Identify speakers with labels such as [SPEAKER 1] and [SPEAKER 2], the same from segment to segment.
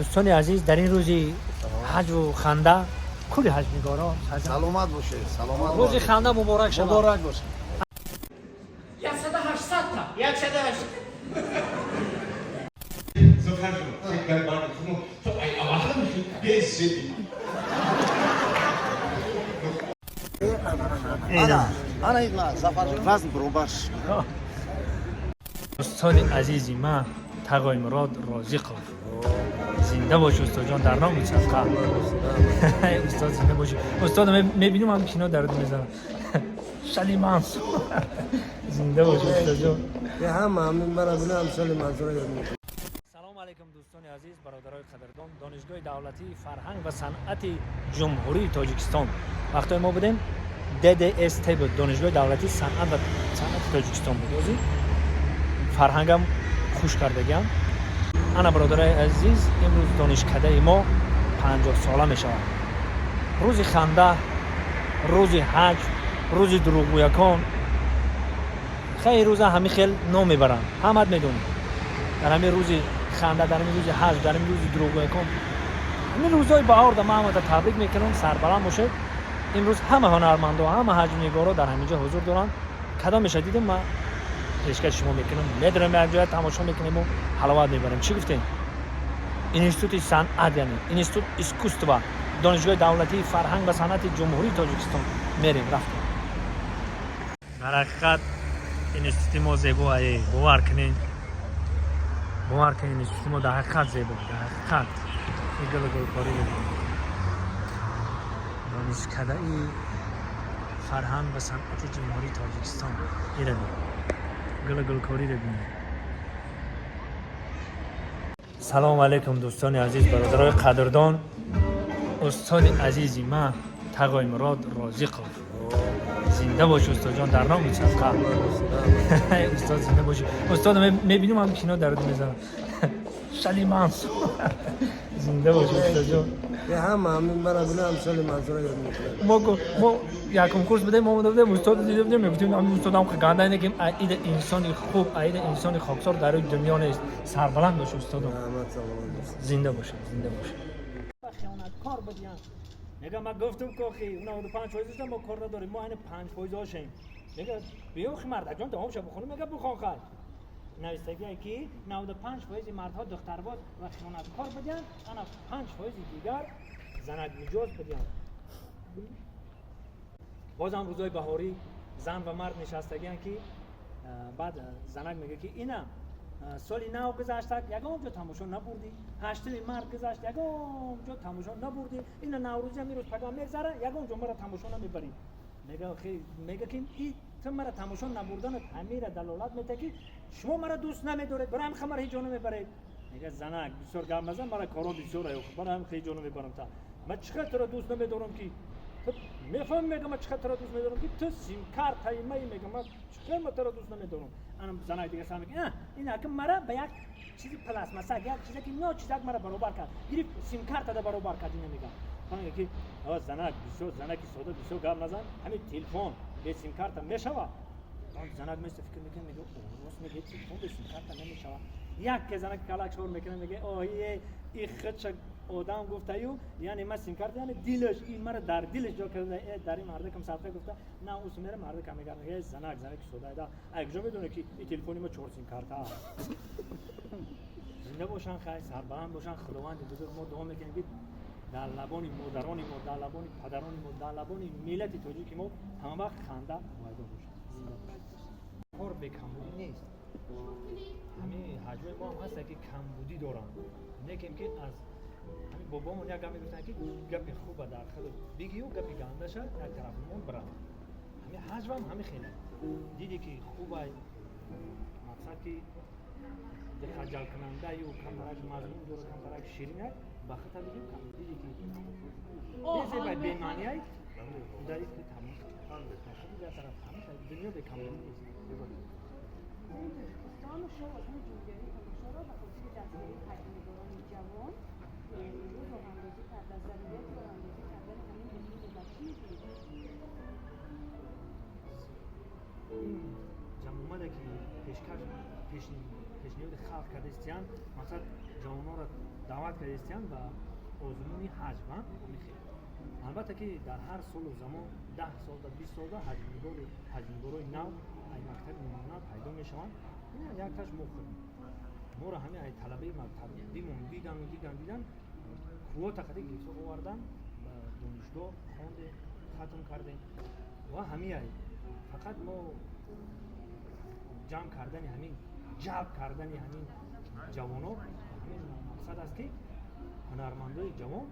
[SPEAKER 1] Дӯстони азиз, дар ин рӯзи ҳаҷву ханда кулли ҳаҷвнигоро
[SPEAKER 2] Саломат бошед, саломат.
[SPEAKER 1] Рӯзи ханда муборак шавад.
[SPEAKER 2] Муборак бошед.
[SPEAKER 1] 180 та.
[SPEAKER 3] 180.
[SPEAKER 4] Зафар ҷон, фикр бар шумо то ай аввал безебӣ.
[SPEAKER 2] Ана, ана ина Зафар ҷон вазн баробар.
[SPEAKER 1] Устоди азизи ман Тағои Мурод Розиқов, зинда боши, устоҷон, дар номи садқа. Устод, зинда боши, устод. Мебинем, ҳам кино дард мезанам. Шали Мансур, зинда боши, устоҷон.
[SPEAKER 5] Ҳама ҳамин мара бинам, Шали Мансура ёд мекунам.
[SPEAKER 1] Салому алайкум, дӯстони азиз, бародарои қадрдон. Донишгоҳи давлатии фарҳанг ва санъати Ҷумҳурии Тоҷикистон, вақтое мо будем, ДДСТ буд, Донишгоҳи давлатии санъат ва санъати Тоҷикистон буд. Ҳозир фарҳангам хуш кардагиам. Ана, бародарои азиз, имрӯз донишкадаи мо 50-сола мешавад. Рӯзи ханда, рӯзи ҳаҷ, рӯзи дурӯғгӯякон. Хеле рӯза ҳамин хел ном мебаранд, ҳамат медонӣ. Дар ҳамин рӯзи ханда, дар ҳамин рӯзи ҳаҷ, дар ҳамин рӯзи дурӯғгӯякон, ҳамин рӯзҳои баҳорда ман ҳамата табрик мекунам. Сарбаланд бошед. Имрӯз ҳама ҳунармандо, ҳама ҳаҷвнигоро дар ҳамин ҷо ҳузур доранд. Кадомеша дидем, ман пешкаши шумо мекунам. Медонам, якҷоя тамошо мекунему ҳаловат мебарем. Чӣ гуфтем? Институти санъат, яъне институт искусства, Донишгоҳи давлатии фарҳанг ва санъати Ҷумҳурии Тоҷикистон мерем. Рафтем. Дар ҳақиқат институти мо зебо ае, бовар кунед, бовар кунед, институти мо дар ҳақиқат зебо, дар ҳақиқат. Гулу гулкорӣ бибинед. Донишкадаи фарҳанг ва санъати Ҷумҳурии Тоҷикистон, ира бин, гулу гулкориро бинед. Салому алайкум, дӯстони азиз, бародарои қадрдон. Устоди азизи ман Тағои Мурод Розиқов, зинда боши, устоҷон, дар номи садқа. Устод, зинда боши, устод. Мебинем, ҳам кино дард мезанам. Шали Мансур, зинда боши, устоҷон.
[SPEAKER 5] Ҳама ҳамин мара бинам, Шали Мансура ёд мекунам.
[SPEAKER 1] Мо якум курс будем, мо омада будем, устод дида будем, мегуфтем, ҳамин устодам ганда ине ки аида инсони хуб, аида инсони хоксор дар рӯи дунё нест. Сарбаланд боши, устодом.
[SPEAKER 5] Раҳмат, саломат бошед.
[SPEAKER 1] Зинда бошед, зинда бошед. Хиёнаткор будиян. Мега, ман гуфтум, кохи 95 фоизашда мо кор надорем, мо ҳани 5 фоизошем. Мега, биё, хи мардакҷон, тамом ша бухонӣ. Мега, бухон. Хай, навистагие ки 95 фоизи мардҳо духтарбоз ва хиёнаткор будиянд, ана 5 фоизи дигар занакмиҷоз будиянд. Бозам рӯзои баҳорӣ зан ва мард нишастагиянд ки баъд занак мега ки ина соли нав гузаштак, ягон ҷо тамошо набурдӣ, 8-ми март гузашт, ягон ҷо тамошо набурдӣ, ина Наврӯзӣ ҳам ирӯз пага мегзара, ягон ҷо мара тамошо намебарӣ. Мега, мега ки и ту мара тамошо набурданат ҳамира далолат мета ки шумо мара дӯст намедоред, барои ҳамин мара ҳеҷ ҷо намебаред. Мега, занак, бисёр гап назан, мара коро бисёр аю, барои ҳамин ҳеҷ ҷо намебарам. Та ман чӣ қадр туро дӯст намедорам ки ту мефаҳмӣ? Мега, ман чӣ қадр туро дӯст медорам ки ту симкартаи маи. Мега, ман чӣ қадр ман туро дӯст намедорам? Ана занак дига сар мега, ин ака мара ба як чизи пластмассак, як чизе ки ночизак мара баробар кард, гирифт, симкартада баробар кард. Ина мега, мега ки занак, бисёр занаки сода, бисёр гап назан, ҳамин телефон бе симкарта мешавад? Занак места, фикр мекунад, мега, рост мега, телефон бе симкарта намешавад. Як ке занак калак шор мекунад, мега, оҳие, и худша одам гуфтаю, яъне ма симкарта, яъне дилаш ин мара дар дилаш ҷо карда. Э, дар ин мардакам садқа гуфта на ус мера мардакам мега, мега, занак, занаки содаида, ай куҷо медоне ки и телефони ма чор симкарта аст? Зинда бошанд, хай, сарбаланд бошанд. Худованди бузург, мо дуо мекунем ки дар лабони модарони мо, дар лабони падарони мо, дар лабони миллати тоҷики мо ҳама вақт ханда пайдо бошад. Зинда бошад. Кор бекамбудӣ нест. Ҳамин ҳаҷвои мо ҳам ҳаста ки камбудӣ доранд, некем ки аз ҳамин бобомон як гап мегуфтанд ки гапи хуба дар худ бигию, гапи гандаша як тарафмон бирав. Ҳамин ҳаҷвам ҳамин хеле диде ки хубай, мақсад ки диққатҷалбкунандаю камтарак мазмун дора, камтарак ширинак, ба хута бигӯ. Диде ки безебай, бемаънияй, дарид ки тамом, дигар тараф. Дунё бекамбудӣ нест.
[SPEAKER 6] Тоҷикистон шоу озмуни ҷумҳуриявии тамошоро ба хотири дастгирии ҳаҷвнигорони ҷавон имрӯз роҳандозӣ кард. Аз зарурияти роҳандозӣ кардани ҳамин озмунро ба чӣ мебинед?
[SPEAKER 1] Ин ҷамъомаде ки пешкаш, пешниҳоди халқ карда истиянд, мақсад ҷавононро Даъват кардистиянд ба озмуни ҳаҷв. Албатта, ки дар ҳар солу замон, 10 солда, 20 солда ҳаҷвнигорои нав ай мактаби миёна пайдо мешаванд. Ин якташ мо худем. Моро ҳамин ай талабаи мактаб димон дидану дидан дидан квота қади гирифта овардан, ба донишгоҳ хондем, хатм кардем. Ва ҳамин ай фақат мо ҷамъ кардани ҳамин, ҷалб кардани ҳамин ҷавоно, ҳамин мақсад аст, ки ҳунармандои ҷавон,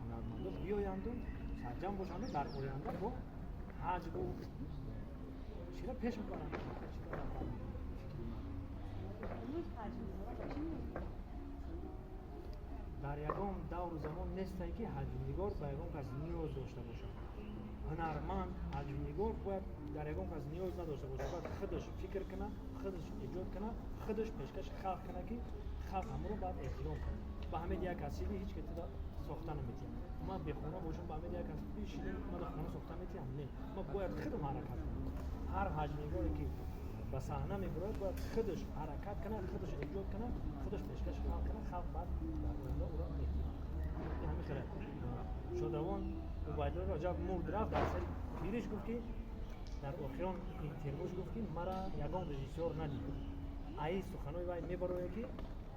[SPEAKER 1] ҳунармандо биёянду сарҷамъ бошанду дар оянда бо ҳаҷву чира пеш бибаранд.
[SPEAKER 6] Имрӯз ҳаҷвнигорон ба чӣ ниёз доранд?
[SPEAKER 1] Дар ягон давру замон нестае, ки ҳаҷвнигор ба ягон кас ниёз дошта бошад. Ҳунарманд, ҳаҷвнигор бояд дар ягон кас ниёз надошта бошад. Бояд худаш фикр кунад, худаш эҷод кунад, худаш пешкаши халқ кунад, ки халқ ҳамонро бояд эҳтиром кунад. Ба ҳамин як кас шиди, ҳеҷ ки туда сохта наметиҳад. Ман бехона бошам, ба ҳамин як кас бишиди, ман хона сохта метиҳам? Не, ман бояд худам ҳаракат кунам. Ҳар ҳаҷвнигоре, ки ба саҳна мебирояд, бояд худаш ҳаракат кунад, худаш эҷод кунад, худаш пешкаши халқ кунад. Халқ баъд дар оянда ӯро эҳтиром кунад. Ин ҳамин хеле. Шодравон Убайдулло Раҷаб мурд, рафт, дар сари пириш гуфт, ки дар охирон интервюш гуфт, ки мара ягон режиссёр надид. Аи суханои вай мебарояд, ки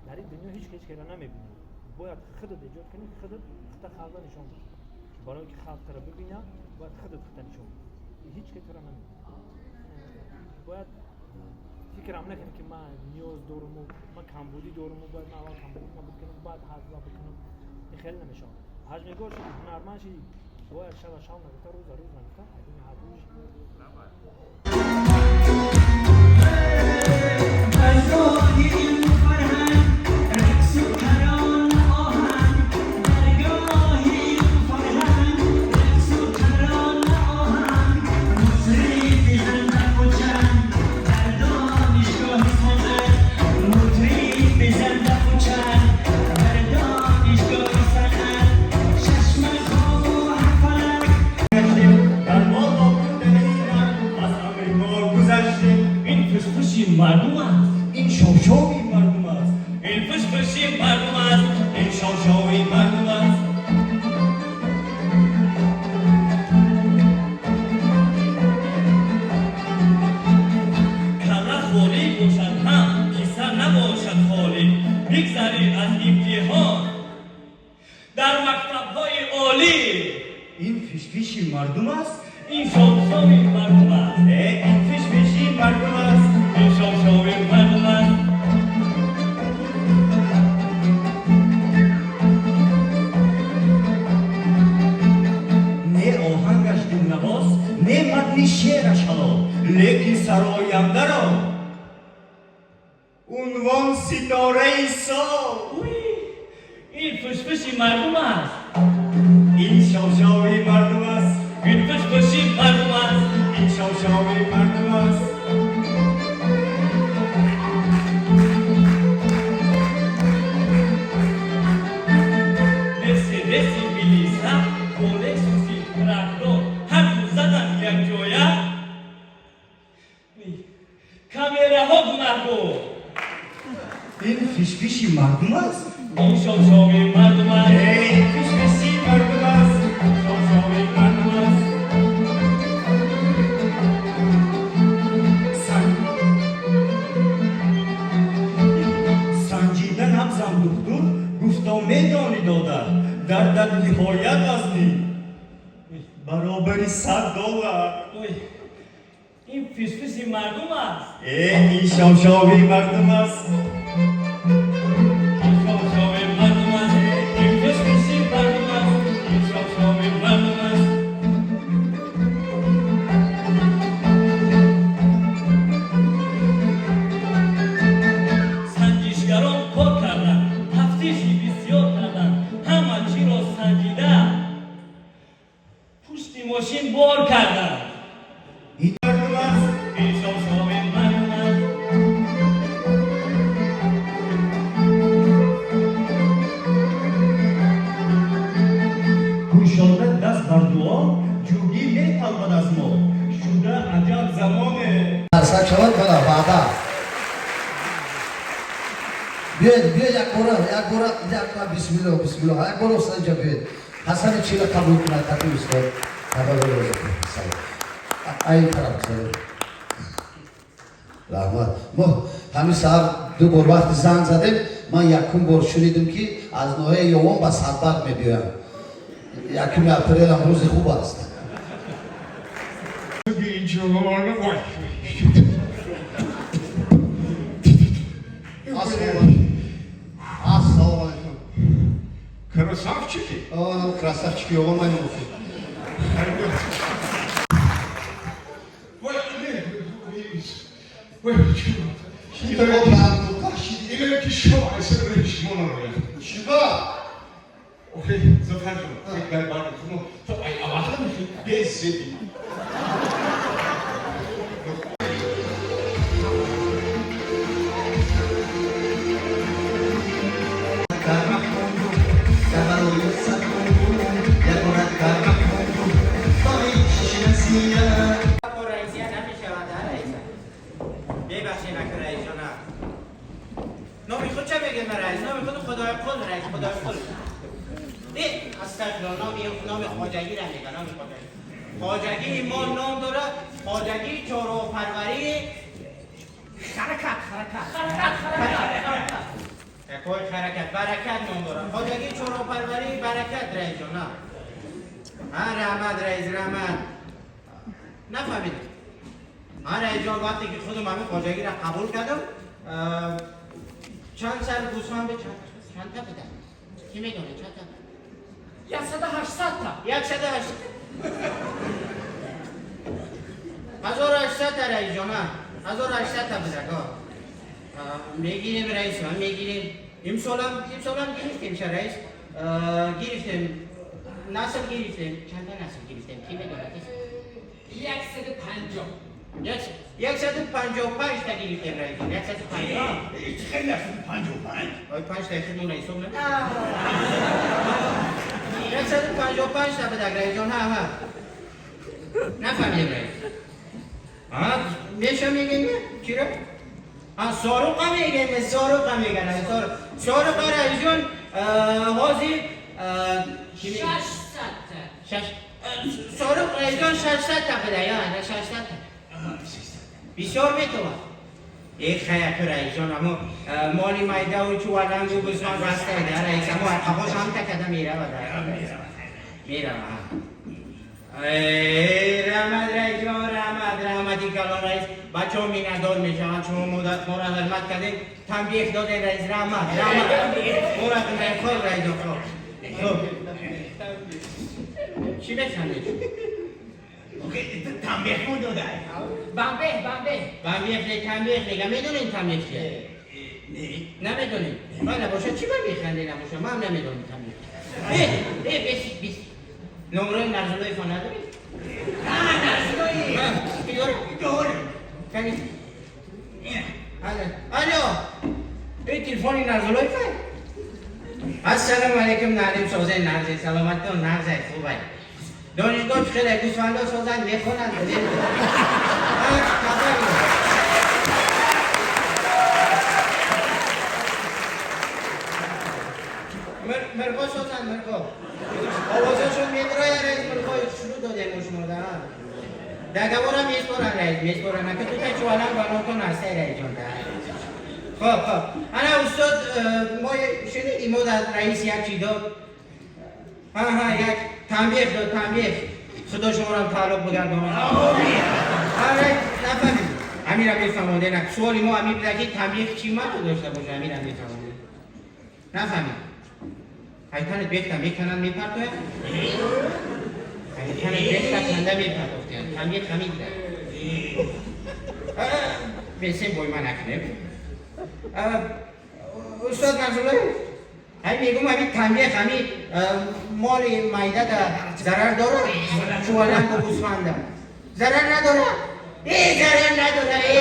[SPEAKER 1] дар ин дунё ҳеҷ ҳеҷ кера намебинад. Бояд худат эҷод кунӣ, худат худта халқда нишон диҳӣ. Барое ки халқ тура бибинад, бояд худат худта нишон диҳӣ. Ҳеҷ ке тура намебинад. Бояд фикрам накунӣ, ки ман ниёз доруму ман камбудӣ доруму бояд ман аввал камбудима бикунам, баъд ҳаҷва бикунам. Ин хеле намешавад. Ҳаҷвнигор шудӣ, ҳунарманд шудӣ, бояд шаба шав нагуфта, рӯза рӯз нагуфта, айдини ҳаҷв шӣ.
[SPEAKER 3] درگاه علم و فرهنگ، رقص و ترانه، آهنگ. درگاه علم و فرهنگ، رقص و ترانه، آهنگ. مطرب بزن دف و چنگ در دانشگاه صنعت. مطرب بزن دف و چنگ در دانشگاه صنعت. شش مقام و هفت فلک.
[SPEAKER 4] در ما ایران از امریکا گذشته.
[SPEAKER 3] این فشفشی مردم است،
[SPEAKER 4] این شوشوی مردم است.
[SPEAKER 3] این فشفشی مردم است،
[SPEAKER 4] این شوشوی مردم است.
[SPEAKER 3] کله خالی باشد هم کیسه نباشد خالی. بگذری از امتحان در مکتبهای عالی.
[SPEAKER 4] این فشفشی مردم است.
[SPEAKER 3] این شوشوی مردم است.
[SPEAKER 4] این فشفشی مردم است.
[SPEAKER 3] این شوشوی مردم است.
[SPEAKER 4] Не оҳангаш дилнавоз, не матни шеъраш ҳалол, лекин сарояндаро унвон ситораи сол.
[SPEAKER 3] اوی، این فشفشی مردم است.
[SPEAKER 4] این شوشوی мардум аст.
[SPEAKER 3] این فشفشی مردم است.
[SPEAKER 4] این шовшови мардум аст.
[SPEAKER 3] Мерседеси милиса бо Лексуси трактор ҳар ду задан як ҷоя, камераҳо гунаҳгор.
[SPEAKER 4] Ин фишфиши мардум аст.
[SPEAKER 3] Ин шовшови мардум аст.
[SPEAKER 4] Ин фишфиши мардум аст, шовшови мардум аст. Санҷида набзам духтур гуфто: медонӣ, додар, дардат ниҳоят вазнин, баробари 100 доллар.
[SPEAKER 3] Ой, ин фишфиши мардум аст.
[SPEAKER 4] Ин шовшови мардум аст.
[SPEAKER 3] Ин шовшови мардум аст. Ин фишфиши мардум аст. Ин шовшови мардум аст. Санҷишгарон кор карданд, тафтиши бисёр карданд, ҳама чиро санҷида, пушти мошин бор карданд.
[SPEAKER 4] Ин мардум аст.
[SPEAKER 3] Ин шовшови мардум аст.
[SPEAKER 4] Кушода даст бар дуо, ҷугӣ металбад аз мо. Шуда аҷаб замоне.
[SPEAKER 2] Сак шавад, бала баъда. Биёед, биёед, якбора, якбора, як, бисмилло, бисмилло, якбора устод инҷа биёед. Ҳасани чила қабул кунад, такбир, устод. Салом. Ай тараф, салом. Раҳмат. Мо ҳамин саҳар ду бор вақти занг задем, ман якум бор шунидем, ки аз ноҳияи Ёвон ба Садбарг мебиёям. 1 апрелам рӯзи хуб аст.
[SPEAKER 4] Ҷон, вой.
[SPEAKER 7] Ассалому алайкум.
[SPEAKER 4] Красавчики.
[SPEAKER 7] О, красавчики, Ёвон маймун.
[SPEAKER 4] Вой, вой, иное ки шумо айсар шумо
[SPEAKER 7] Чиба?
[SPEAKER 4] Окей, Зафарҷон, фикр бар шумо то ай аввал безеди.
[SPEAKER 8] رئیسی نمیشود رئیس، ببخشید اکه رئیس جانم. نامی خود چه بگم رئیس؟ نامی خود خدای قل رئیس، خدای قل. ای استغفرالله، نامی نام خواجگی را میگه. نام خواجگی، خواجگی ما نام داره خواجگی چارو پروری حرکت حرکت حرکت حرکت حرکت حرکت برکت نام داره، خواجگی چارو پروری برکت. رئیس جانم، ها، رحمت رئیس، رحمت. نفهمیدم. من رئیس جان، وقتی که خودم همین خواجگی را قبول کردم، چند سر گوسفند به چند تا بدم؟ کی میدونه چند تا؟
[SPEAKER 1] 180 تا.
[SPEAKER 8] 108، 1800 تا رئیس جان، 1800 تا بده. میگیریم رئیس، من میگیریم. امسالم گرفتیم شه رئیس، گرفتیم، نسل گرفتیم. چند تا نسل گرفتیم؟ کی میدونه؟
[SPEAKER 1] 150.
[SPEAKER 8] 155 تا گرفتیم رئیس جان، 150.
[SPEAKER 4] خیلی 55.
[SPEAKER 8] آی پنج تا خودمون حساب نه. 155 تا بده رئیس جان. ها ها، نفهمیدم رئیس. ها، میشه میگن چی را؟ ها، ساروقا میگن، ساروقا میگن، ساروق، ساروقا رئیس جان. حاضر چی میگن؟
[SPEAKER 1] 600 تا.
[SPEAKER 8] شش، ساروق رئیس جان، 600 تا بده یا نه 600 تا بسیار میتوان. یک خیاط رئیس جان، اما مالی میده و چوالنگ و گوسفند بسته ده رئیس، اما قفاش هم تکده میره و میره. ای رحمت رئیس جان، رحمت، رحمتی کلان رئیس. بچه ها مینه‌دار میشوند. شما مدت ما را حرمت کردین، تنبیه دادین رئیس. رحمت، رحمت، ما را خب رئیس جان، خب خب، چی بخندید؟
[SPEAKER 4] تنبیه داده.
[SPEAKER 1] بمبه بمبه.
[SPEAKER 8] تنبیه نه، تنبیه نگه. میدونین تنبیه چیه؟ نه، نمیدونین. من نباشه چی من میخنده نباشه، من هم نمیدونم تنبیه. ای ای، بس بس، نمره نرزولای فا نداری؟
[SPEAKER 1] نه، نرزولای.
[SPEAKER 8] کی داره؟
[SPEAKER 4] داره.
[SPEAKER 8] کنی؟ الو الو، ای تلفنی نرزولای فا. السلام علیکم نعلم، سازه نرزه، سلامتون نرزه، خوبه؟ دانشگاه خیلی گوسفندا سازن میخونن. خبر. مرغا سازن، مرغا آوازشون میدرای رئیس. مرغا شروع دادیم شما ده دگوارم میسپارن رئیس، میسپارن که تو تا چوالم بناتون هسته رئیس جان ده. خب خب، انا استاد، ما شنیدیم ما در رئیس یک چی داد. ها ها، یک تنبیه داد، تنبیه. خدا شما را تعلق بگردانه. آره، نفهمید. امیر میفهمونده نه؟ سوالی ما امیر بوده که تنبیه چی معنا داشته باشه. امیر میفهمونده نفهمید. حیطانت بختم میکنن میپرتوید، حیطانت بختم کنده میپرتوید. تنبیه همین بوده. بسیم بوی من نکنه. استاد منظوره همین میگم، همین تنبیه همین مال میده در ضرر داره؟ چوالنگ و گوسفنده ضرر نداره؟ ای ضرر نداره. ای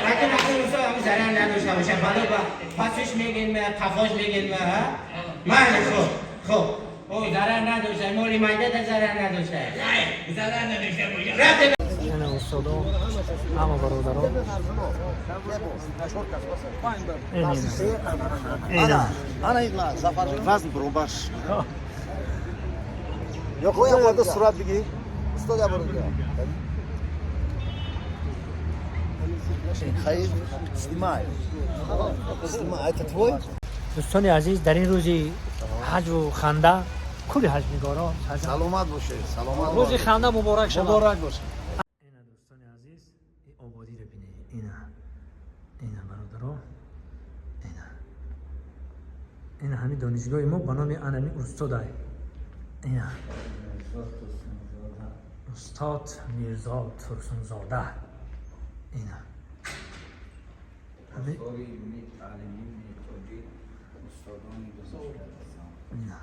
[SPEAKER 8] اگه نکنه استاد همین ضرر نداشته باشه، حالا با پسش میگین، قفاش میگین. ها، من خب خب، او ضرر نداشته، مال میده در ضرر نداشته.
[SPEAKER 4] ضرر نداشته باشه.
[SPEAKER 8] رفت.
[SPEAKER 1] انا استاد. Устодо, ҳама бародарон. Ина.
[SPEAKER 7] Вазн баробар. Ё худ сурат бигир. Устод, я бор дига. Хайр, снимай. Снимай, это твой?
[SPEAKER 1] Дӯстони азиз, дар ин рӯзи ҳаҷву ханда кулли ҳаҷвнигорон
[SPEAKER 2] Саломат бошед, саломат.
[SPEAKER 1] Рӯзи ханда муборак шавад.
[SPEAKER 7] Муборак бошад.
[SPEAKER 1] Ина, дӯстони азиз, ин ободиро бинед. Ина, ина, бародаро, ина, ина, ҳамин донишгоҳи мо ба номи анами устодай. Ина, устод Мирзо Турсунзода. Ина ҳамин.
[SPEAKER 9] Осори илмӣ, таълимӣ, методӣ, устодони донишгоҳ.
[SPEAKER 1] Ина.